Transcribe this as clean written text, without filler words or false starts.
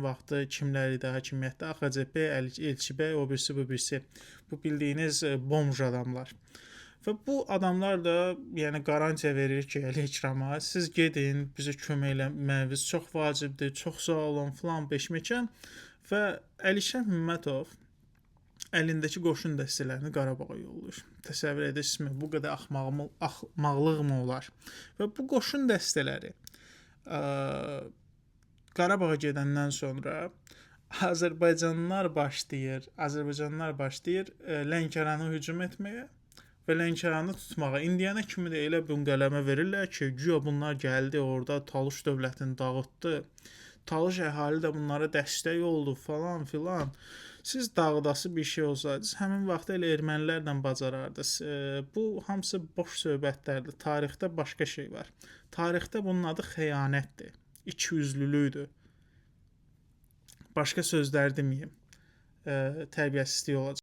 Həmin vaxtı kimlər idi hakimiyyətdə? AXCP, Elçibəy, o birisi, bu birisi. Bu bildiyiniz bomj adamlar. Və bu adamlar da yəni qarantiya verir ki, Əli Əkrama, siz gedin, bizə kömək eləməyiniz çox vacibdir, çox sağ olun, filan beşməkan və Əlişən Hümmətov əlindəki qoşun dəstələrini Qarabağa yollayır. Təsəvvür edirsinizmi? Bu qədər axmaqlıq mı olar? Və bu qoşun dəstələri Qarabağa gedəndən sonra Azərbaycanlılar başlayır Lənkərana hücum etməyə və Lənkəranı tutmağa. İndiyənə kimi də elə bunqələmə verirlər ki, güya bunlar gəldi orada Talış dövlətini dağıtdı. Talış əhali də bunlara dəstək oldu falan filan. Siz dağıdası bir şey olsaydınız, həmin vaxt elə ermənilərlə bacarardınız. Bu hamısı boş söhbətlərdir. Tarixdə başqa şey var. Tarixdə bunun adı xəyanətdir, ikiyüzlülükdür. Başqa sözlər deməyim. Tərbiyəsizlik olacaq.